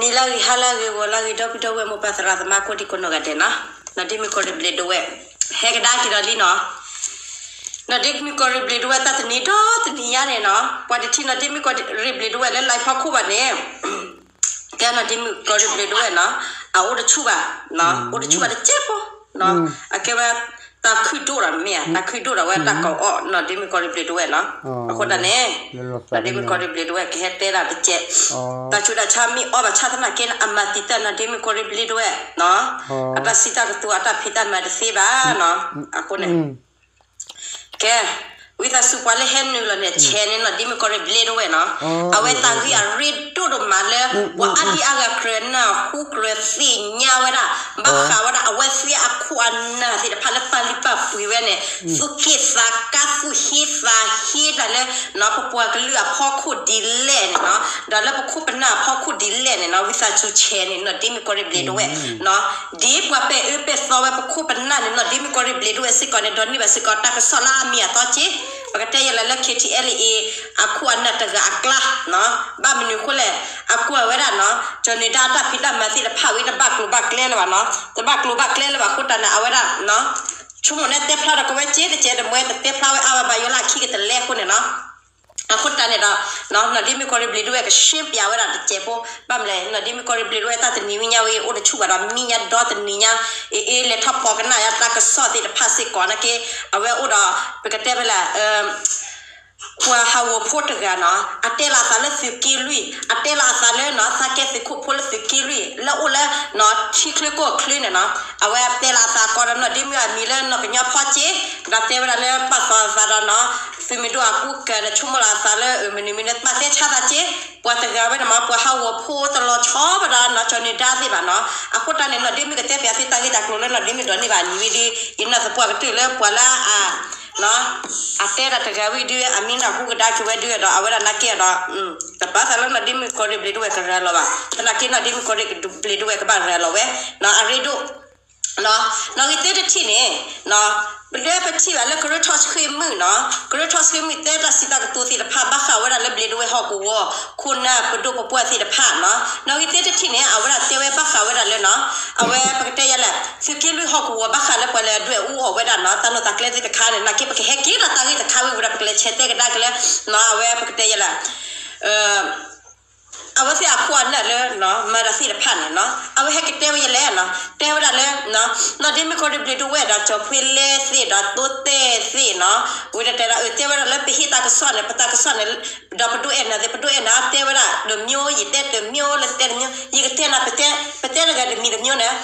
နံၤလၢအဂ့ၤ ဟါလၢအဂ့ၤ ဂီၤလၢအဂ့ၤ ဒီပုၢ်ဒီဝဲၢ် မိၢ်ပၢ်သရၣ်သမါ ကိးဒံကိးနီၢ်ဂၤဒဲးနီၤ, နီၢ်ဒ့မုၣ်ကီၢ်ရ့ၣ်ဘျ့းဒဝဲၢ် ဟဲကဒါက့ၤဒီးလံနီၤ, နီၢ်ဒ့မုၣ်ကီၢ်ရ့ၣ်ဘျ့းဒဝဲၢ် တၢ်တနံၤဒီတနံၤညါန့ၣ်နီၤ, ပှၤတထံၣ်နီၢ်ဒ့မုၣ်ကီၢ်ရ့ၣ်ဘျ့းဒဝဲၢ်လၢ live ဖီခိၣ်ဘၣ်န့ၣ် ကဲနီၢ်ဒ့မုၣ်ကီၢ်ရ့ၣ်ဘျ့းဒဝဲၢ်နီၤ, အအိၣ်တဆူၣ်ဘၣ်, အိၣ်တဆူၣ်ဘၣ်တစဲးဖိ, အကဲဝဲ တၢ်ခုၣ်ဒိၣ်ဒီးမ့ၢ်ဧါ, တၢ်ခုၣ်ဒိၣ်ဒီးဝဲတၢ်ကိးအီၣ် နီၢ်ဒ့မုၣ်ကီၢ်ရ့ၣ်ဘျ့းဒဝဲၢ်နီၤ, အဃိတၢ်န့ၣ် နီၢ်ဒ့မုၣ်ကီၢ်ရ့ၣ်ဘျ့းဒဝဲၢ် ကဟဲတဲဒၣ်တစဲး, တၢ်ဆူးတၢ်ဆါမ့ၢ်အီၣ်ဘၣ်ဆၣ်သနာ်က့န့ၣ် အမၤတံာ်တာ်နီၢ်ဒ့မုၣ်ကီၢ်ရ့ၣ်ဘျ့းဒဝဲၢ်နီၤ, အတၢ်စံးတၢ်ကတိၤ အတၢ်ဖံးတၢ်မၤတသ့ဘၣ်နီၤ, အဃိန့ၣ် ကဲ, ဝံသးစူၤပှၤလၢဟဲနုာ်လီၤန့ၣ် share န့ၣ် နီၢ်ဒ့မုၣ်ကီၢ်ရ့ၣ်ဘျ့းဒဝဲၢ်နီၤ, အဝဲတၢ်ဂ့ၢ်အရ့ဒိၣ်ဒိၣ်မးလၢ ပှၤအါဒံအါဂၤကြၢးနၢ်ဟူကြၢးသ့ၣ်ညါဝဲဒၣ်, ဘၣ်ဃးဝဲဒၣ် အဝဲသ့ၣ်အခိၣ်အနၢ်သ့ၣ်တဖၣ်လၢပာ်လုၢ်ပာ်ပှ့ၤဝဲန့ၣ်, သူၣ်က့ၣ်သးကါ သူၣ်ဟ့သးဟ့တၢ်လၢ ပပှၤကလုာ်အဖီခိၣ်ဒ်လဲၣ်န့ၣ်နီၤ, ဒီးလၢပခိၣ်ပနၢ်အဖီခိၣ်ဒ်လဲၣ်န့ၣ်နီၤ, ဝံသးစူၤ share န့ၣ် နီၢ်ဒ့မုၣ်ကီၢ်ရ့ၣ်ဘျ့းဒဝဲၢ် ဒ်ပှၤပဲာ်အၢပဲာ်သီဝဲပခိၣ်ပနၢ်န့ၣ် နီၢ်ဒ့မုၣ်ကီၢ်ရ့ၣ်ဘျ့းဒဝဲၢ်စ့ၢ်ကီးန့ၣ် ဒိးန့ၢ်ဘၣ်စ့ၢ်ကီး တၢ်ကစီၣ်လၢအမံၤအသီက့, ပကတဲယဲလၢ K T L A အခိၣ်အနၢ်တဂၤအကျါ, ဘၣ်မနုၤအဃိလဲၣ်, အကွၢ်ဝဲဒၣ်နီၤ, ကၠီၤနံၤဒါအတၢ်ဖံးတၢ်မၤသ့ၣ်တဖၣ်ဝံၤ တဘၣ်ကျိၤဘၣ်ကျဲလၢၤဘၣ်နီၤ, တဘၣ်ကျိၤဘၣ်ကျဲလၢၤဘၣ်အဃိတၢ်န့ၣ် အဝဲဒၣ် ဆိကမိၣ်န့ၣ်တဲဖျါဒီးကဝဲစ့တစဲး တမ့ၢ်တတဲဖျါဝဲအါဘၣ်ဘၣ် ယိၤလၢအခံကတလဲအဃိန့ၣ်နီၤ, အဃိတၢ်န့ၣ်ဒီး နီၢ်ဒ့မုၣ်ကီၢ်ရ့ၣ်ဘျ့းဒဝဲၢ် ကရှင်းပြဝဲဒၣ်တစဲးဖိ, ဘၣ်မနုၤလဲၣ် နီၢ်ဒ့မုၣ်ကီၢ်ရ့ၣ်ဘျ့းဒဝဲၢ် တၢ်တနံၤဝံၤညါဝဲ အိၣ်တဆူၣ်ဘၣ်ဒီး မံညါဒီတနံၤညါ, အ့ အ့ လဲၤထီၣ်ဖီကနၣ်ယါတၢ်ကစီၣ်သ့ၣ်တဖၣ်စ့ၢ်ကီးနာ်က့, အဝဲအိၣ်ဒီး ပကတဲဖဲလဲၣ် ပှၤဟးဂီၤဖိတဂၤနီၤ, အတဲလီၤအသးလၢသုးက့လွံၢ်, အတဲလီၤအသးလၢနီၤ သးကဲသုးခိၣ်ဖိလၢသုးက့လွံၢ် လၢအိၣ်လၢ ထံချၢကီၢ်ချၢန့ၣ်နီၤ, အဝဲတဲလီၤအသးကီးဒီး နီၢ်ဒ့မုၣ်အမံၤလၢနီၢ်ကညီဖီက့, ဒီးတဲဝဲဒၣ်လၢပာ်သီအသးဒီးနီၤ သုးမုၢ်ဒိၣ်အကူကၤဒီး ဆိကမိၣ်လီၤအသးလၢ မနုၤမနုၤ တၢ်တဲဆါသးက့, ပှၤတဂၤဝဲန့ၣ်မ့ၢ် ပှၤဟးဂီၤဖိတလီၤဆီဘၣ်ဒီးနီၢ် ကၠီၤနံၤဒါသ့ၣ်ဘၣ်နီၤ, အဃိတၢ်န့ၣ် နီၢ်ဒ့မုၣ်ကတဲပၠးသုတၢ်ဂ့ၢ်တၢ်ကျိၤလၢ နီၢ်ဒ့မုၣ်ဒိးန့ၢ်ဘၣ်အမံၤဝံၤဒီး ယနာ်သပှၢ်ကတၢၢ်လၢပှၤလၢအ အတဲဒၣ်တဂၤဝံၤဒီး အမံၤနၢ်ဟူကဒါက့ၤဝဲဒုးဒီး အဝဲဒၣ်နာ်က့ဒီး တဘၣ်သးလၢနီၢ်ဒ့မုၣ်ကီၢ်ရ့ၣ်ဘျ့းဒဝဲၢ်ကရၤလီၤဘၣ်, သနာ်က့နီၢ်ဒ့မုၣ်ကီၢ်ရ့ၣ်ဘျ့းဒဝဲၢ်ကဘၣ်ရၤလီၤဝဲ, အရ့ဒိၣ်, နီၣ်ဂံၢ်သၢတထံၣ်န့ၣ် ပဒဲပထံၣ်ဘၣ်လၢကရၢထီၣ်ဆှံမုၣ်နီၤ, ကရၢထီၣ်ဆှံမုၣ်တဲတၢ်စံးတၢ်ကတိၤသ့ၣ်တဖၣ် ဘၣ်ဃးဝဲဒၣ်လၢဘျ့းဒဝဲၢ်ဟီၣ်ကဝီၤ ခိၣ်နၢ်ပဒိၣ်ပပှၢ်သ့ၣ်တဖၣ်နီၤ, နီၣ်ဂံၢ်သၢတထံၣ်န့ၣ် အဝဲဒၣ်တဲဝဲဘၣ်ဃးဝဲဒၣ်လၢနီၤ, အဝဲပကတဲယဲလဲၣ် သုးက့လွံၢ်ဟီၣ်ကဝီၤ ဘၣ်ဃးလၢပှၤလဲၤဒွဲၣ်အူအီၣ်ဝဲဒၣ်နီၤ တၢ်နီၣ်တၢ်ကျဲသ့ၣ်တခါန့ၣ် နာ်က့ပကဟဲက့ၤဒီးတၢ်ဂ့ၢ်တခါဝံၤဝံၤဒီး ပကလဲၤဆဲးတဲကဒါက့ၤလၢ အဝဲပကတဲယဲလဲၣ် အဝဲသ့ၣ်အခိၣ်အနၢ်လၢ မၤတၢ်သ့ၣ်တဖၣ်န့ၣ်နီၤ အဝဲဟဲကတဲဝဲယဲလဲၣ်နီၤ တဲဝဲဒၣ်လၢ နီၢ်ဒ့မုၣ်ကီၢ်ရ့ၣ်ဘျ့းဒဝဲၢ်ဒီး ကၠီၤဖှ့လဲသ့ၣ်ဒီး တိတဲသ့ၣ်နီၤ ဝံၤဒီးတဲဒၣ် အတဲဝဲဒၣ်လၢပဟ့ၣ်တၢ်ကစီၣ်န့ၣ် ပတၢ်ကစီၣ်န့ၣ် ဒီးပဒိၣ်အဲၣ်နၤသ့ၣ် ပဒိၣ်အဲၣ်နၤ တဲဝဲဒၣ်တမျိုး ယတဲတမျိုး လၢတဲတမျိုး ယကတဲနၤ ပတဲတဂၤတမံၤတမျိုးန့ၣ်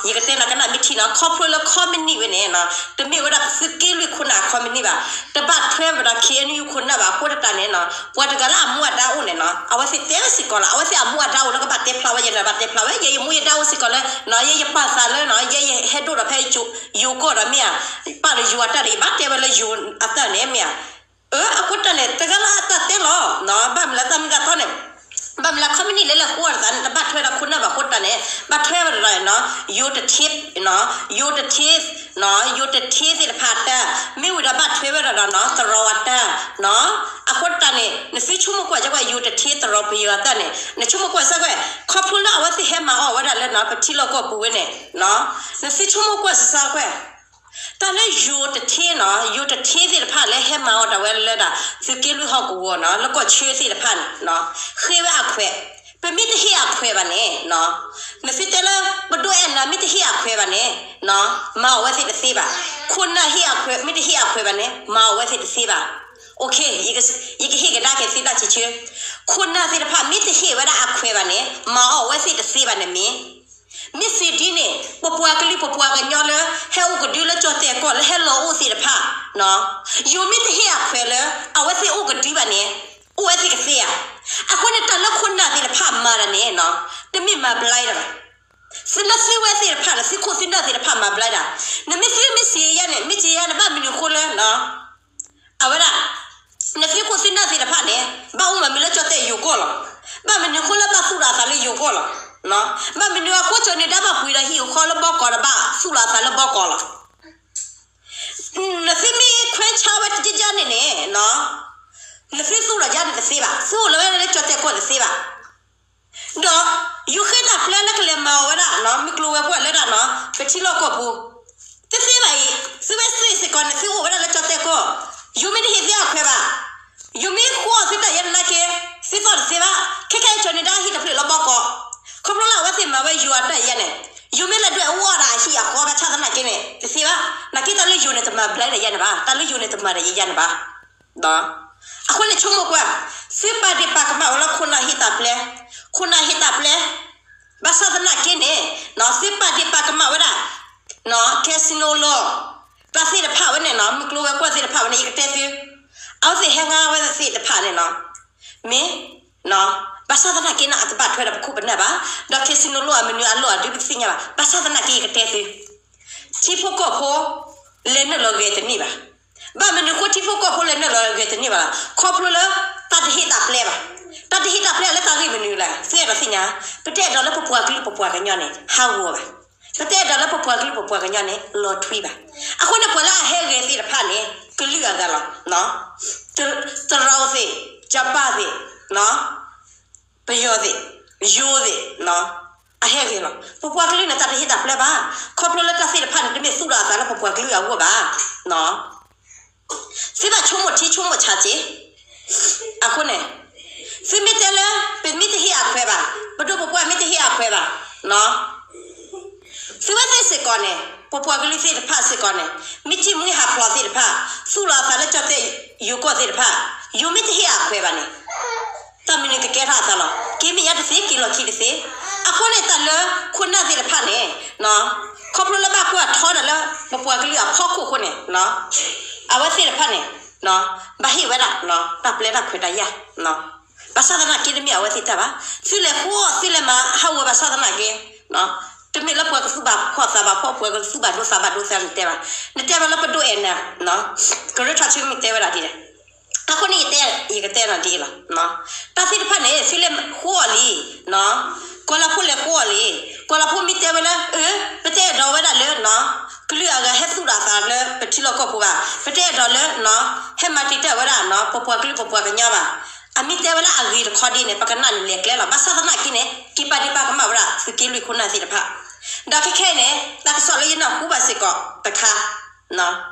ယကတဲနၤကနၣ်မ့ၢ်ထံနီၤ ခီဖျိလၢ ခီမနံၣ်ဝဲန့ၣ် တမ့ၢ်ဝဲဒၣ်သုးက့လွံၢ်ခိၣ်နၢ်အခီမနံၣ်ဘၣ် တဘၣ်ထွဲဝဲဒၣ် ခ့ၣ်အဲၣ်ယူၣ် ခိၣ်နၢ်ဘၣ် အဃိတၢ်န့ၣ် ပှၤတဂၤလၢအမူအဒါအိၣ်န့ၣ်နီၤ အဝဲသ့ၣ်တဲဝဲစ့ၢ်ကီးလီၤ အဝဲသ့ၣ်အမူအဒါအိၣ်လၢကဘၣ်တဲဖျါဝဲ ယဲန့ၣ်ဘၣ်တဲဖျါဝဲ ယဲယမူယဒါအိၣ်စ့ၢ်ကီးလၢ ယဲယပာ်သးလၢ ယဲယဟဲဒိၣ်ဒီးဖဲ ယိၤကီၢ်ဒီးမ့ၢ်ဧါ ပာ်လၢယိၤအတၢ်ဒီး ယဘၣ်တဲဝဲလၢယိၤအတၢ်န့ၣ်မ့ၢ်ဧါ အဃိတၢ်န့ၣ် တဂၤလၢအတၢ်တဲလီၤ ဘၣ်မနုၤလၢတၢ်မ့ၢ်တၢ်တီန့ၣ် ဘၣ်မနုၤလၢခီမနံၣ်လဲၣ်လဲၣ်ဃိအီၤတသးန့ၣ် တဘၣ်ထွဲဒီးခိၣ်နၢ်ဘၣ်အဃိတၢ်န့ၣ် ဘၣ်ထွဲဝဲဒၣ်ဒီး ယိၤတထ့ ယိၤတထ့ ယိၤတထ့သ့ၣ်တဖၣ်အတၢ် မ့ၢ်ဝံၤဒီးဘၣ်ထွဲဝဲဒၣ်ဒီး သရိာ်အတၢ် အဃိတၢ်န့ၣ် နသုဆိကမိၣ်ကွၢ်စ့ၢ်ကီး ယိၤတထ့သရိာ်ပယီၤအတၢ်န့ၣ် နဆိကမိၣ်ကွၢ်စ့ၢ်ကီး ခီဖျိလၢအဝဲသ့ၣ်ဟဲမၤအီၣ်ဝဲဒၣ်လၢ ပထံလီၢ်ကီၢ်ပူၤဝဲန့ၣ် နသုဆိကမိၣ်ကွၢ်စ့ၢ်ကီး တၢ်လၢယိၤတထ့နီၤ ယိၤတထ့သ့ၣ်တဖၣ်လၢဟဲမၤအီၣ်တၢ်ဝဲလၢဒၣ် သုးက့လွံၢ်ဟီၣ်ကဝီၤနီၤ လၢကီၢ်ဆၢသ့ၣ်တဖၣ်န့ၣ် ဃ့ဝဲအခွဲး ပမ့ၢ်တဟ့ၣ်အခွဲးဘၣ်န့ၣ် နသုတဲလၢ ပဒိၣ်အဲၣ်နၤမ့ၢ်တဟ့ၣ်အခွဲးဘၣ်န့ၣ် မၤအီၣ်ဝဲသ့ၣ်တသ့ဘၣ် ခိၣ်နၢ်ဟ့ၣ်အခွဲး မ့ၢ်တဟ့ၣ်အခွဲးဘၣ်န့ၣ် မၤအီၣ်ဝဲသ့ၣ်တသ့ဘၣ် ယကဟ့ၣ်ကဒါက့ၤသုတၢ်စံးဆၢ ခိၣ်နၢ်သ့ၣ်တဖၣ် မ့ၢ်တဟ့ၣ်ဝဲဒၣ်အခွဲးဘၣ်န့ၣ် မၤအီၣ်ဝဲသ့ၣ်တသ့ဘၣ်န့ၣ်မ့ၢ် မ့ၢ်စ့ၢ်ဒ်န့ၣ် ပပှၤကလုာ်ပပှၤကညီလၢ ဟဲအိၣ်ကဒုလၢကၠီၣ်တဲၣ်ကီၢ်လၢဟဲလီၤအိၣ်သ့ၣ်တဖၣ် ယိၤမ့ၢ်တဟ့ၣ်အခွဲးလၢ အဝဲသ့ၣ်အိၣ်ကဒုဘၣ်န့ၣ် အိၣ်ဝဲသ့ၣ်ကသ့ဧါ. အဃိန့ၣ် တၢ်လၢခိၣ်နၢ်သ့ၣ်တဖၣ်မၤတၢ်န့ၣ် တမ့ၢ်မၤဘျါတၢ်ဘၣ်. သုလၢသုဝဲသ့ၣ်တဖၣ်န့ၣ် သုခိၣ်သုနၢ်သ့ၣ်တဖၣ်မၤဘျါတၢ်. နမ့ၢ်သုမ့ၢ်စ့ယါန့ၣ် မ့ၢ်စ့ယါန့ၣ် ဘၣ်မနုၤအဃိလၢ အဝဲဒၣ် နသုခိၣ်သုနၢ်သ့ၣ်တဖၣ်န့ၣ် ဘၣ်အိၣ်မးမ့ၢ်လၢကၠီၣ်တဲၣ်ယိၤကီၢ်လီၤ. ဘၣ်မနုၤအဃိလၢဘၣ်သူၣ်လီၤအသးလၢယိၤကီၢ်လီၤ. ဘၣ်မနုၤအဃိ ကၠီၣ်နံၤဒါဘၣ်ပှ့ၤဒီးဟံၣ်ဃီလၢဘီကီးဒီး ဘၣ်သူၣ်လီၤအသးလၢဘီကီးလီၤ. နသုမ့ၢ်ခွဲးဆါဝဲတက့ၢ်န့ၣ်န့ၣ် နသုသူၣ်လီၤယါန့ၣ်တသ့ဘၣ်. သူၣ်လီၤဝဲလၢကၠီၣ်တဲၣ်ကီၢ်တသ့ဘၣ်. ဒီးယိၤ မုၢ်ကျိၤဝဲၤကွာ်လၢဒၣ်နီၤ ပထံလီၢ်ကီၢ်ပူၤ တသ့ဘၣ်အံၤ, သုဝဲသ့ၣ်စ့ၢ်ကီးန့ၣ် သုအိၣ်ဝဲဒၣ်လၢကၠီၣ်တဲၣ်ကီၢ်, ယိၤမ့ၢ်တဟ့ၣ်သုအခွဲးဘၣ်, ယိၤမ့ၢ်ဃိအီၤသုတၢ်ယါနာ်က့, သုသီၣ်တသ့ဘၣ်, ခဲခဲအံၤကၠီၣ်နံၤဒါဟံၣ်တဖျၢၣ်လၢဘီကီး, ခီဖျိလၢအဝဲသ့ၣ်မၤဝဲယိၤအတၢ်ယါန့ၣ်, ယိၤမ့ၢ်လဲၤဒွဲၣ်အူအီၣ်ဒၣ်အဟံၣ်အဃီဘၣ်ဆၣ်သနာ်က့န့ၣ် တသ့ဘၣ်, နာ်က့တၢ်လၢယိၤန့ၣ်တမၤဘျါဒီးယၤန့ၣ်ဘၣ်, တၢ်လၢယိၤန့ၣ်တမၤဒီးယၤန့ၣ်ဘၣ် အဃိန့ၣ်ဆိကမိၣ်ကွၢ်, သုပာ်ဒ့ၣ်ပာ်ကမၣ်ဝဲလၢခိၣ်နၢ်ဟ့ၣ်တၢ်ပျဲ, ခိၣ်နၢ်ဟ့ၣ်တၢ်ပျဲ, ဘၣ်ဆၣ်သနာ်က့န့ၣ်, သုပာ်ဒ့ၣ်ပာ်ကမၣ်ဝဲဒၣ်, casino လီၤ, တၢ်သ့ၣ်တဖၣ်ဝဲန့ၣ်နီၤ မုၢ်ကျိၤဝဲၤကွာ်သ့ၣ်တဖၣ်ဝဲန့ၣ် ယကတဲသု, အဝဲသ့ၣ်ဟဲငါဝဲသ့ၣ်တဖၣ်န့ၣ်နီၤ, မ့ၢ် ဘၣ်ဆၣ်သနာ်က့န့ၣ် အတဘၣ်ထွဲဒီးပခိၣ်ပနၢ်ဘၣ်, ဒီး casino လီၤအမနုၤအလီၢ်အဒုပသ့ၣ်ညါဘၣ်, ဘၣ်ဆၣ်သနာ်က့ယကတဲသု, ထံဖိကီၢ်ဖိ လဲၤနုာ်လီၤဂဲၤတန့ၢ်ဘၣ်, ဘၣ်မနုၤအဃိထံဖိကီၢ်ဖိလဲၤနုာ်လီၤဂဲၤတန့ၢ်ဘၣ်လဲၣ်, ခီဖျိလၢ တၢ်တဟ့ၣ်တၢ်ပျဲဘၣ်, တၢ်တဟ့ၣ်တၢ်ပျဲလၢတၢ်ဂ့ၢ်မနုၤလဲၣ် သုအဲၣ်ဒိးသ့ၣ်ညါ, ပတအဲၣ်ဒိးလၢပပှၤကလုာ်ပပှၤကညီန့ၣ် ဟးဂီၤဘၣ်, ပတအဲၣ်ဒိးလၢပပှၤကလုာ်ပပှၤကညီန့ၣ် လီၤထွံဘၣ်, အဃိန့ၣ်ပှၤလၢအဟဲဂဲၤသ့ၣ်တဖၣ်န့ၣ် ကလုာ်အဂၤလီၤ, တရူးသ့ၣ်, ကၠပၣ်သ့ၣ်, ပယီၤသ့ၣ်, ယိၤသ့ၣ်, အဟဲဂ့ၤလီၤ, ပပှၤကလုာ်န့ၣ် တၢ်တဟ့ၣ်တၢ်ပျဲဘၣ်, ခီဖျိလၢတၢ်သ့ၣ်တဖၣ်န့ၣ် တမ့ၢ်သူၣ်ဒီးအသးလၢပပှၤကလုာ်အဂီၢ်ဘၣ်, သုဘၣ်ဆိကမိၣ်ထံဆိကမိၣ်ဆးက့ၤ, အဃိန့ၣ်, သုမ့ၢ်တဲလၢ ပမ့ၢ်တဟ့ၣ်အခွဲးဘၣ်, ပဒိၣ်ပပှၢ်မ့ၢ်တဟ့ၣ်အခွဲးဘၣ်, သုဝဲသ့ၣ်စ့ၢ်ကီးန့ၣ် ပပှၤကလုာ်သ့ၣ်တဖၣ်စ့ၢ်ကီးန့ၣ် မ့ၢ်ထံၣ်မှံဟးဖျိးသ့ၣ်တဖၣ်, သူၣ်လီၤအသးလၢကၠီၣ်တဲၣ်ယိၤကီၢ်သ့ၣ်တဖၣ်, ယိၤမ့ၢ်တဟ့ၣ်အခွဲးဘၣ်န့ၣ်, တၢ်မနုၤကကဲထီၣ်အသးလီၤ, က့ၤမဲာ်ညါတသ့ က့ၤလီၢ်ခံတသ့, အဃိန့ၣ်တၢ်လၢခိၣ်နၢ်သ့ၣ်တဖၣ်န့ၣ်, ခီဖျိလၢဘၣ်ကွၢ်ထီဒီးလၢ ပပှၤကလုာ်အဖီခိၣ်အဃိန့ၣ်, အဝဲသ့ၣ်တဖၣ်န့ၣ်, ဘၣ်ဟ့ၣ်ဝဲဒၣ်, တၢ်ပျဲတၢ်ခွဲးတၢ်ယာ်, ဘၣ်ဆၣ်သနာ်က့တမ့ၢ်အဝဲသ့ၣ်တၢ်ဘၣ်, သုလဲၤဃိ သုလဲၤမၤဟးဂီၤဘၣ်ဆၣ်သနာ်က့, တမ့ၢ်လၢပှၤကသူၣ်ဘၣ်ဖှီၣ်သးဘၣ်ဖှီၣ် ပှၤကသူၣ်ဘၣ်ဒိသးဘၣ်ဒိသးနတဲဘၣ်, နတဲဘၣ်လၢပဒိၣ်အဲၣ်နၤ, ကရၢထီၣ်ထံမ့ၢ်တဲဝဲဒၣ်ဒ်လဲၣ်, အဃိန့ၣ် ယတဲ ယကတဲနၤဒ်အံၤလီၤ, တၢ်သ့ၣ်တဖၣ်န့ၣ် သုလဲၤဃိအီၤလံ, ကီၤလၤဖိလဲၤဃိအီၤလံ, ကီၤလၤဖိမ့ၢ်တဲဝဲလၢ အၢ ပတအဲၣ်ဒိးဝဲဒၣ်လၢ ကလုာ်အဂၤဟဲသူၣ်ဒီးအသးလၢပထံလီၢ်ကီၢ်ပူၤဘၣ်, ပတအဲၣ်ဒိးလၢ ဟဲမၤတံာ်တာ်ဝဲဒၣ် ပပှၤကလုာ်ပပှၤကညီဘၣ်, အမ့ၢ်တဲဝဲလၢအဂ့ၤတခီဒ်န့ၣ် ပကနၣ်န့ၣ်လဲၤကျဲလီၤ, ဘၣ်ဆၣ်သနာ်က့န့ၣ် က့ၤပာ်ဒ့ၣ်ပာ်ကမၣ်ဝဲဒၣ်သုးက့လွံၢ်ခိၣ်နၢ်သ့ၣ်တဖၣ်, ဒီးခဲခဲအံၤန့ၣ် တၢ်ကစီၣ်လၢယနၢ်ဟူဘၣ်စ့ၢ်ကီးတခါ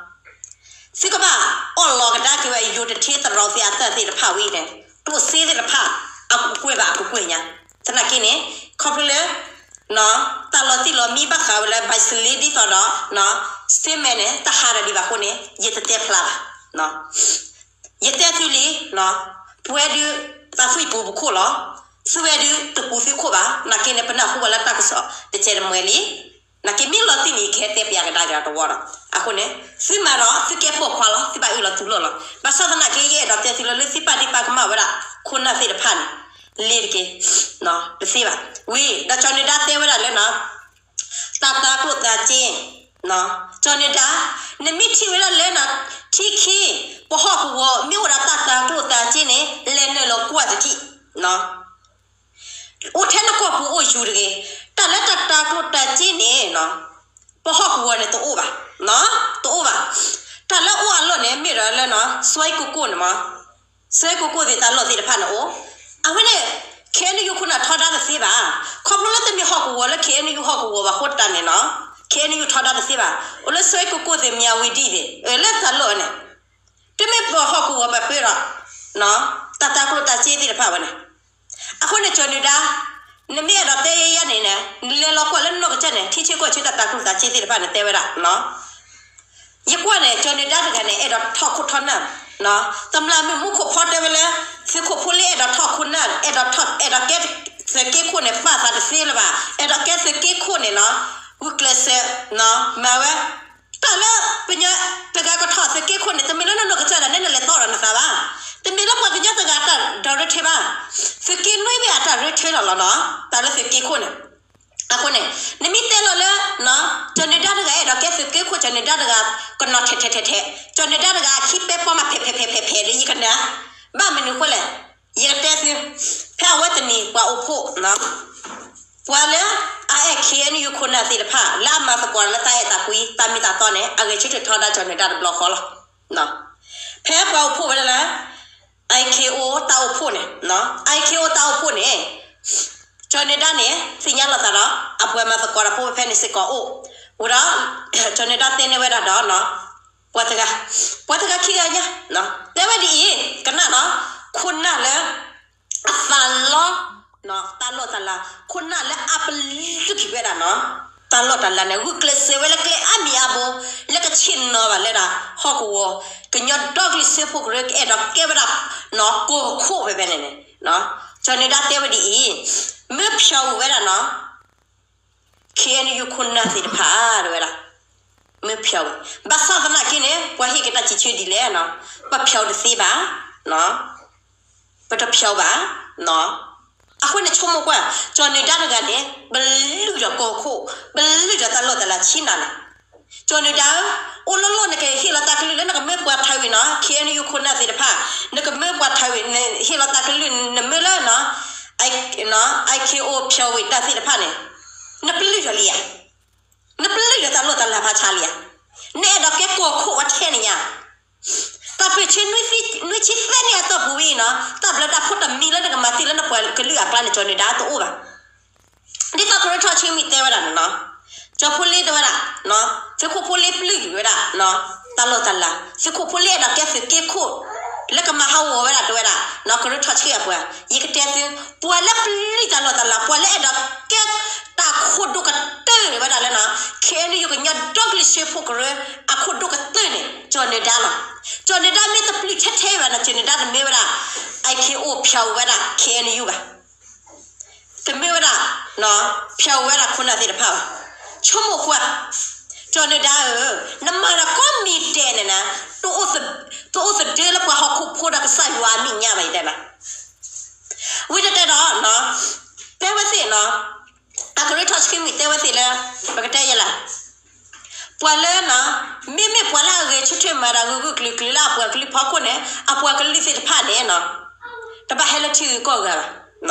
သုကဘၣ်အီၣ်လီၤကဒါက့ၤဝဲ ယိၤတထ့သရီသ့ၣ်အတၢ်သ့ၣ်တဖၣ်ဝံၤန့ၣ် ကျိၣ်စ့သ့ၣ်တဖၣ် အကကွဲၢ်ဘၣ်အကကွဲၢ်ညါ, သနာ်က့န့ၣ် ခီဖျိလၢ တၢ်လီၤတံၢ်လီၤမံဘၣ်ဃးဝဲလၢ ဘၣ်စလ့ဒ်သိးဒီး statement န့ၣ် တဟးဒီးဒံးဘၣ်အဃိန့ၣ် ယတတဲဖျါဘၣ် ယတဲသုလံ, ပဝဲဒုး သးသွံၣ်ပူၤပူၤခိၣ်လီၤ, သုဝဲဒုးတပူၤသုခိၣ်ဘၣ်, နာ်က့န့ၣ် ပနၢ်ဟူဘၣ်လၢတၢ်ကစီၣ်တစဲးတမှဲၤလံ, နာ်က့မ့ၢ်လီၤတံၢ်န့ၣ် ယကဟဲတဲပျးကဒါက့ၤတဝီဒီး, အဃိန့ၣ် သုမၤဒီးသုကဲပိာ်ခွါလီၤ, သုဘၣ်အၢၣ်လီၤတူၢ်လိာ်လီၤ, ဘၣ်ဆၣ်သနာ်က့ ယအဲၣ်ဒိးတဲသုလၢ လၢသုပာ်ဒ့ၣ်ပာ်ကမၣ်ဝဲဒၣ် ခိၣ်နၢ်သ့ၣ်တဖၣ်န့ၣ် လ့ၤတက့ၢ်, တသ့ဘၣ်, ဝံၤ ဒီးကၠီၤနၢၤဒါတဲဝဲဒၣ်လၢ တၢ်တၤကျိၣ်တၤစ့, ကၠီၤနၢၤဒါ, နမ့ၢ်ထံၣ်ဝဲဒၣ်လၢနၤ ထံခံ ပဟီၣ်ကဝီၤ မ့ၢ်အိၣ်ဒီးတၢ်တၤကျိၣ်တၤစ့န့ၣ် လဲၤနုာ်လီၤကွၢ်တထံၣ်, အိၣ်ထဲနကီၢ်ပူၤအိၣ်ယူၤတဂ့ၤ, တၢ်လၢတၢ်တၤကျိၣ်တၤစ့န့ၣ် ပဟီၣ်ကဝီၤန့ၣ်တအိၣ်ဘၣ်, တအိၣ်ဘၣ်, တၢ်လၢအိၣ်အလီၢ်န့ၣ် မ့ၢ်ဒီးလၢ စွဲကိၢ်ကိၢ်န့ၣ်မး စွဲကိၢ်ကိၢ်သ့ၣ်တၢ်လီၢ်သ့ၣ်တဖၣ်န့ၣ်အိၣ်, အဝဲန့ၣ် ခ့ၣ်အဲၣ်ယူၣ်ခိၣ်နၢ်ထီဒါတသ့ဘၣ်, ခီဖျိလၢတမ့ၢ်ဟီၣ်ကဝီၤလၢ ခ့ၣ်အဲၣ်ယူၣ်ဟီၣ်ကဝီၤဘၣ်အဃိတၢ်န့ၣ်နီၤ, ခ့ၣ်အဲၣ်ယူၣ်ထီဒါတသ့ဘၣ်, အိၣ်လၢစွဲကိၢ်ကိၢ်သ့ၣ် မၠၣ်ဝတံၣ်သ့ၣ် လၢတၢ်လီၢ်န့ၣ်, တမ့ၢ်ပဟီၣ်ကဝီၤဘၣ်ပှဲၤဒီး တၢ်တၤကျိၣ်တၤစ့သ့ၣ်တဖၣ်ဝဲန့ၣ်, အဃိန့ၣ် ကၠီၤနၢၤဒါ, နမ့ၢ်အဲၣ်ဒိးတဲယဲယဲန့ၣ်န့ၣ် နလဲၤလီၤကွၢ်လၢနနီၢ်ကစၢ်န့ၣ် ထံဆၢကီၢ်ဆၢတၢ်တၤကျိၣ်တၤစ့သ့ၣ်တဖၣ်န့ၣ်တဲဝဲဒၣ် ယကွၢ်န့ၣ် ကၠီၤနၢၤဒါတဂၤန့ၣ် အဲၣ်ဒိးထီၣ်ခိၣ်ထီၣ်နၢ်, တမျၢ်မုၣ်မူခိၣ်ဖီတဲဝဲလၢ သုးခိၣ်ဖိလ့အဲၣ်ဒိးထီၣ်ခိၣ်နၢ် အဲၣ်ဒိးထီၣ် အဲၣ်ဒိးကဲသုးက့ခိၣ်န့ၣ် ပာ်သးတသ့လၢၤဘၣ်, အဲၣ်ဒိးကဲသုးက့ခိၣ်န့ၣ်နီၤ, ဂုာ်ကျဲးစၢး မၤဝဲ, တၢ်လၢပှၤကညီတဂၤကထီၣ်သုးက့ခိၣ်န့ၣ် တမ့ၢ်လၢနနီၢ်ကစၢ်ဒၣ်နဲနလဲၤတီဒီးနသးဘၣ်, တမ့ၢ်လၢပှၤကညီတဂၤတၢ်ဒီးရၢထဲဘၣ်, သုးက့နွံဘ့ၣ်အတၢ်ရၢထဲလီၤလီၤနီၤ, တၢ်လၢသုးက့ခိၣ်န့ၣ် အဃိန့ၣ် နမ့ၢ်တဲလီၤလၢ ကၠီၤနၢၤဒါတဂၤအဲၣ်ဒိးကဲသုးက့ခိၣ် ကၠီၤနၢၤဒါတဂၤ ကနီၤထဲထဲထဲထဲ, ကၠီၤနၢၤဒါတဂၤအခံပဲပီမးဖဲးဖဲးဖဲးဖဲးလၢယကနၣ်, ဘၣ်မနုၤဃိလဲၣ်, ယကတဲသု, ဖဲအဝဲတနံၤပှၤအိၣ်ဖှိၣ် ပှၤလၢအအဲၣ် ခ့ၣ်အဲၣ်ယူၣ်ခိၣ်နၢ်သ့ၣ်တဖၣ် လၢအမၤသကိးလၢတၢ်အဲၣ်တၢ်ကွံ တၢ်မ့ၢ်တၢ်တီန့ၣ် အဂဲၤဆၢထၢၣ်ထီဒါကၠီၤနၢၤဒါတဘျီဃီလီၤ. ဖဲပှၤအိၣ်ဖှိၣ်ဝဲဒၣ်လၢ IKO တၢ်အိၣ်ဖှိၣ်န့ၣ်, IKO တၢ်အိၣ်ဖှိၣ်န့ၣ်, ကၠီၤနၢၤဒါန့ၣ် သ့ၣ်ညါလိာ်သးဒီး အပှၤမၤသကိးတၢ်ဖိဖဲန့ၣ်စ့ၢ်ကီးအိၣ်, ဝံၤဒီး ကၠီၤနၢၤဒါတဲန့ၢ်ဝဲဒၣ်ဒီး ပှၤတဂၤ, ပှၤတဂၤခံဂၤညါ, တဲဝဲဒ်အံၤ, ကနၣ်ဒီး ခိၣ်နၢ်လၢ အသးလီ တၢ်လီၢ်တၢ်လၤ, ခိၣ်နၢ်လၢအပလုၢ်က့ၤဝဲဒၣ်နီၤ, တၢ်လီၢ်တၢ်လၤန့ၣ် ဂုာ်ကျဲးစၢးဝဲလၢကျဲအါမံၤအါဘိ, လၢကဆ့ၣ်နီၤဘၣ်လၢဒၣ် ဟီၣ်ကဝီၤ, ကညီဒီကလုာ်စၢဖှိၣ်ကရၢကအဲၣ်ဒိးကဲဝဲဒၣ် နီၤ ကီၢ်ခိၣ်ဖဲဖဲန့ၣ်န့ၣ်, ကၠီၤနၢၤဒါတဲဝဲဒ်အံၤ, မ့ၢ်ဖျိးဝဲဒၣ်နီၤ ခ့ၣ်အဲၣ်ယူၣ်ခိၣ်နၢ်သ့ၣ်တဖၣ် တဲဝဲဒၣ်, မ့ၢ်ဖျိးဝဲ, ဘၣ်ဆၣ်သနာ်က့န့ၣ် ပှၤဟ့ၣ်က့ၤတၢ်စံးဆၢဒ်လဲၣ်နီၤ, ပဖျိးတသ့ဘၣ်, ပတဖျိးဘၣ်, အဃိန့ၣ်ဆိကမိၣ်ကွၢ်, ကၠီၤနၢၤဒါတဂၤန့ၣ် ပလုၢ်ဒီးကီၢ်ခိၣ်, ပလုၢ်ဒီးတၢ်လီၢ်တၢ်လၤဆ့ၣ်နီၤန့ၣ်, ကၠီၤနၢၤဒါဧၢ, အိၣ်လီၢ်လီၢ်နကဟ့ၣ်လီၤတၢ်ကလုၢ်လၢနကမၢပှၤထါဝံၤနီၤ, ခ့ၣ်အဲၣ်ယူၣ်ခိၣ်နၢ်သ့ၣ်တဖၣ်, နကမၢပှၤထါဝံၤ နဟ့ၣ်လီၤတၢ်ကလုၢ်နမၢလၢနီၤ IKO ဖျိးဝဲတၢ်သ့ၣ်တဖၣ်န့ၣ်, နပလုၢ်ဒီးလံဧါ, နပလုၢ်ဒီးတၢ်လီၢ်တၢ်လၤဖးဆါလံဧါ, နအဲၣ်ဒိးကဲကီၢ်ခိၣ်ဝဲထဲန့ၣ်ညါ, တၢ်ပၢၢ်ဆၢ နွံဆံသၢနံၣ်အတီၢ်ပူၤဝဲအံၤနီၤ, တၢ်ဘျုးတၢ်ဖှိၣ်တမံၤလၢနကမၤတ့ၢ်လၢနပှၤကလုာ်အကျါန့ၣ် ကၠီၤနၢၤဒါတအိၣ်ဘၣ် ဒ်သိးကရၢထီၣ်ဆၢမံၤတဲဝဲဒၣ်န့ၣ်နီၤ, ကၠီၤဖိလ့တဲဝဲဒၣ်, သုးခိၣ်ဖိလ့ပလုၢ်က့ၤဝဲဒၣ်, တၢ်လီၢ်တၢ်လၤ, သုးခိၣ်ဖိလ့အဲၣ်ဒိးကဲသုးက့ခိၣ်, လၢကမၤဟးဂီၤဝဲဒၣ်တဲဝဲဒၣ်, ကရၢထီၣ်ဆၢအပှၤ, ယကတဲသု, ပှၤလၢပလုၢ်တၢ်လီၢ်တၢ်လၤ, ပှၤလၢအဲၣ်ဒိးကဲတၢ်ခိၣ်ဒိၣ်ကတၢၢ်န့ၣ်ဝဲဒၣ်လၢနီၤ, ခ့ၣ်အဲၣ်ယူၣ်ကညီဒီကလုာ်စၢဖှိၣ်ကရၢ, အခိၣ်ဒိၣ်ကတၢၢ်န့ၣ် ကၠီၤနၢၤဒါလီၤ, ကၠီၤနၢၤဒါမ့ၢ်တပလုၢ်ထဲထဲဘၣ်နီၤ, ကၠီၤနၢၤဒါတမ့ၢ်ဝဲဒၣ်, IKO ဖျိးဝဲဒၣ် ခ့ၣ်အဲၣ်ယူၣ်ဘၣ် တမ့ၢ်ဝဲဒၣ်, ဖျိးဝဲဒၣ်ခိၣ်နၢ်သ့ၣ်တဖၣ်ဘၣ်, ဆိကမိၣ်ကွၢ်, ကၠီၤနၢၤဒါဧၢ, နမၤတၢ်ကိးမံၤဒဲးန့ၣ်နၤ, တအိၣ်သဒၢလၢပှၤဟီၣ်ခိၣ်ဖိဒီးကစၢ်ယွၤအမဲာ်ညါဘၣ်ယတဲနၤ, ဝံၤတတဲဒီး, တဲဝဲသ့ၣ်နီၤ, အကရၢထီၣ်ဆၢမံၤတဲဝဲသ့ၣ်လၢ, ပကတဲယဲလၢ ပှၤလၢနီၤ, မ့မ့ၢ်ပှၤလၢအဂဲၤဆၢထၢၣ်မၤတၢ်ဂၢၢ်ဂၢၢ်ကျၢၤကျၢၤလၢအပှၤကလုာ်ဖီခိၣ်န့ၣ်, အပှၤကလုာ်သ့ၣ်တဖၣ်န့ၣ်နီၤ, တဘၣ်ဟဲလၢထံဂုၤကီၢ်ဂၤဘၣ်, ဒီ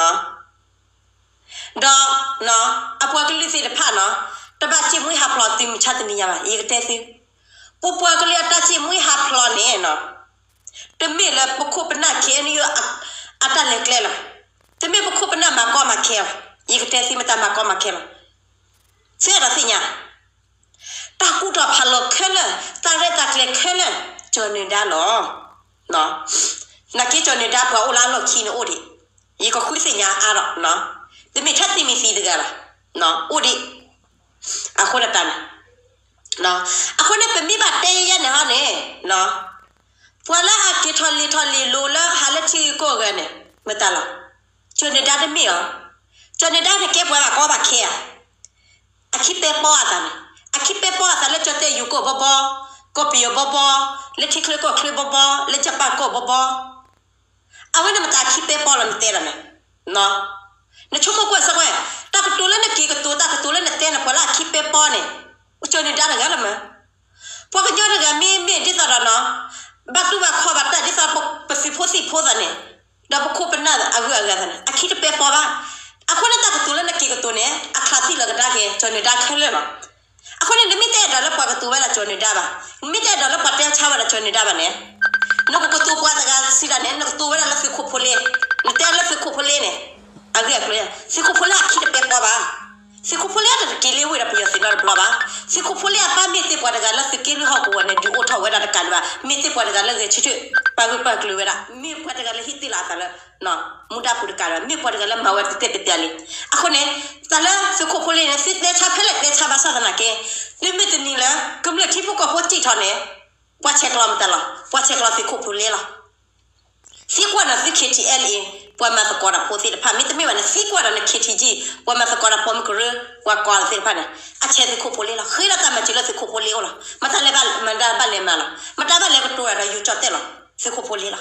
း, အပှၤကလုာ်သ့ၣ်တဖၣ်နီၤ, တဘၣ်စ့ၢ်မှံဟးဖျိးတုၤမုၢ်ဆါတနံၤညါဘၣ်, ယကတဲသု, ပပှၤကလုာ်အတၢ်စ့ၢ်မှံဟးဖျိးန့ၣ်နီၤ, တမ့ၢ်လၢပခိၣ်ပနၢ် ခ့ၣ်အဲၣ်ယူၣ် အတၢ်လဲၤကျဲလီၤ, တမ့ၢ်ပခိၣ်ပနၢ်မၤကီမၤခဲလီၤ, ယကတဲသုမတၤမၤကီမၤခဲလီၤ, သုအဲၣ်ဒိးသ့ၣ်ညါ တၢ်ကူၣ်ထီၣ်ဖးလီၤခဲလၢာ်, တၢ်ရဲၣ်တၢ်ကျဲၤခဲလၢာ်, ကၠီၤနၢၤဒါလီၤ. နာ်က့ကၠီၤနၢၤဒါပှၤအိၣ်လၢအလီၢ်ခံန့ၣ်အိၣ်ဒံး, ယကဃုသ့ၣ်ညါအါထီၣ်, တမ့ၢ်ထဲတံၤမံၤသံတဂၤဘၣ်, အိၣ်ဒံး, အဃိန့ၣ်တၢ်န့ၣ်, အဃိန့ၣ်ပမ့ၢ်ဘၣ်တဲယဲန့ၣ်ဟီန့ၣ်, ပှၤလၢအက့ၤထီၣ်လံၤထီၣ်လံၤလိၤလၢဟးလၢထံဂုၤကီၢ်ဂၤန့ၣ် မတၤလီၤ, ကၠီၤနၢၤဒါတမ့ၢ်အီၤ, ကၠီၤနၢၤဒါန့ၣ်ကဲပှၤဘၣ်ကီဘၣ်ခဲဧါ အခံပဲပီအသးန့ၣ်, အခံပဲပီအသးလၢကၠီၣ်တဲၣ်ယူၤကီၢ်ဘီဘီ, ကီၢ်ပယီၤဘီဘီ, လၢထံချၢကီၢ်ချၢဘီဘီ, လၢကၠၣ်ပၣ်ကီၢ်ဘီဘီ, အဝဲန့ၣ်မတၤအခံပဲပီလီၤနတဲလီၤန့ၣ်, နဆိကမိၣ်ကွၢ်စ့ၢ်ကီး, တၢ်ကတိၤလၢနက့ၤကတိၤ တၢ်ကတိၤလၢနတဲန့ၣ် ပှၤလၢအခံပဲပီန့ၣ်, ကၠီၤနၢၤဒါတဂၤလီၤမး ပှၤကညီတဂၤမ့မ့ၢ်ဒ်သိးဒီးနီၤ, ဘၣ်တူၢ်ဘၣ်ခီၣ်ဘၣ်တၢ်ဒ်သိးပသုးဖိသံၣ်ဖိသးန့ၣ်, ဒီးပခိၣ်ပနၢ်အဂုၤအဂၤသးန့ၣ် အခံတပဲပီဘၣ်. အဃိန့ၣ်တၢ်ကတိၤလၢနက့ၤကတိၤန့ၣ် အချးသံလီၤကဒါက့ၤ ကၠီၤနၢၤဒါခဲလၢာ်လီၤ. အဃိန့ၣ် နမ့ၢ်တအဲၣ်ဒိးလၢပှၤကတိၤဝဲဒၣ်ကၠီၤနၢၤဒါဘၣ်, နမ့ၢ်တအဲၣ်ဒိးလၢပှၤတဲဆါဝဲဒၣ်ကၠီၤနၢၤဒါဘၣ်န့ၣ်, နကကတိၤပှၤတဂၤစံးဒၣ်န့ၣ် နကတိၤဝဲဒၣ်လၢသုးခိၣ်ဖိလ့, နတဲလၢသုးခိၣ်ဖိလ့န့ၣ်, အဂ့ၢ်အကျိၤ, သုးခိၣ်ဖိလ့အခံတပဲပီဘၣ်. သုးခိၣ်ဖိလ့အတက့ၤလၢဝ့ၢ်ဒီးပယီၤသုးနီတဘျီဘၣ်. သုးခိၣ်ဖိလ့အပၢ်မ့ၢ်သ့ၣ်ပှၤတဂၤလၢသုးက့လွံၢ်ဟီၣ်ကဝီၤန့ၣ် ဒုးအိၣ်ထီၣ်ဝဲဒၣ်တကးဒံးဘၣ်. မ့ၢ်သ့ၣ်ပှၤတဂၤလၢဂဲၤဆၢထၢၣ် ပာ်ဂၢၢ်ပာ်ကျၢၤဝဲဒၣ်, မ့ၢ်ပှၤတဂၤလၢဟ့ၣ်တ့ၢ်လီၤအသးလၢ မူဒါပူၤတကးဒံးဘၣ်, မ့ၢ်ပှၤတဂၤလၢမၤဝဲတတဲာ်တတဲာ်လံ. အဃိန့ၣ် တၢ်လၢသုးခိၣ်ဖိလ့န့ၣ် သုတဲဆါဖဲလဲၣ်တဲဆါဘၣ်ဆၣ်သနာ်က့, မ့မ့ၢ်တနံၤလၢ ကမျၢၢ်ထံဖိကီၢ်ဖိစံၣ်ထီၣ်န့ၣ်, ပှၤဆဲးကျိးမတၤလီၤ, ပှၤဆဲးကျိးသုးခိၣ်ဖိလ့လီၤ. သံကွၢ်ဒီးသု ခ့ၣ်ထံၣ်အဲလ်အ့ၣ် ပှၤမၤသကိးတၢ်ဖိသ့ၣ်တဖၣ်, မ့တမ့ၢ်ဘၣ်န့ၣ် သံကွၢ်ဒီးန ခ့ၣ်ထံၣ်ကၠံၣ် ပှၤမၤသကိးတၢ်ဖိမုၢ်ကရၢ ပှၤကိးသ့ၣ်တဖၣ်န့ၣ်, အဆဲးသုးခိၣ်ဖိလ့လီၤ. ဃ့ဒီးတၢ်မၤစၢၤလၢသုးခိၣ်ဖိလ့အိၣ်လီၤ. မတၤလဲၤဘၣ်, မတၤဘၣ်လဲၤမၤလီၤ. မတၤဘၣ်လဲၤကတိၤဒီးယူၤကၠီၣ်တဲၣ်လီၤ. သုးခိၣ်ဖိလ့လီၤ.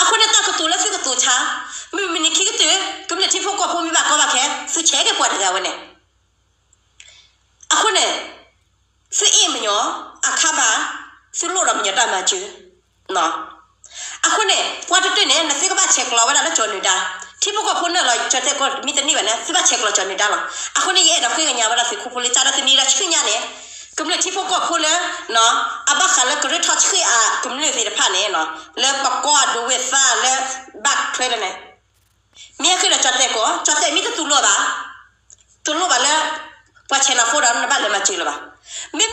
အဃိန့ၣ်တၢ်ကတိၤလၢသုကတိၤဆါ, မုၢ်မုၢ်နံၤခံကတၢၢ် ကမျၢၢ်ထံဖိကီၢ်ဖိမ့ၢ်ဘၣ်ကီဘၣ်ခဲ, သုဆဲးက့ၤပှၤတဂၤဝဲန့ၣ် အဃိန့ၣ် သုအ့ၣ်မညီ, အခါဘၣ်, သုလိၣ်ဒီးမညီတၢ်မၤစၢၤ. အဃိန့ၣ် ပှၤတတၢၢ်န့ၣ် နသုကဘၣ်ဆဲးကျိးဝဲဒၣ်လၢကၠီၤနၢၤဒါ, ထံဖိကီၢ်ဖိနၢၣ်လီၤကၠီၤတဲာ်ကီး မ့ၢ်တန့ၢ်ဘၣ်န့ၣ် သုဘၣ်ဆဲးကျိးကၠီၤနၢၤဒါလီၤ. အဃိန့ၣ် ယအဲၣ်ဒိးဃ့ကညးဝဲဒၣ်သုးခိၣ်ဖိလ့ တၢ်ဒီးတနံၤဒီးဆူညါန့ၣ်, ကမျၢၢ်ထံဖိကီၢ်ဖိလၢ အဘၣ်ဃးလၢကရၢထီၣ်ဆှံအကမျၢၢ်သ့ၣ်တဖၣ်န့ၣ်, လၢပကိးအဒိးဝဲသါလၢ ဘၣ်ချၢလၢန့ၣ် မ့ၢ်ဟဲဃ့ဒီးကၠီၤတဲာ်ကီး, ကၠီၤတဲာ်မ့ၢ်တ တလိၣ်ဘၣ်လၢ ပှၤဆဲးနၤဖိဒီး နဘၣ်လဲၤမၤစၢၤလၢၤဘၣ်. မ့ၢ်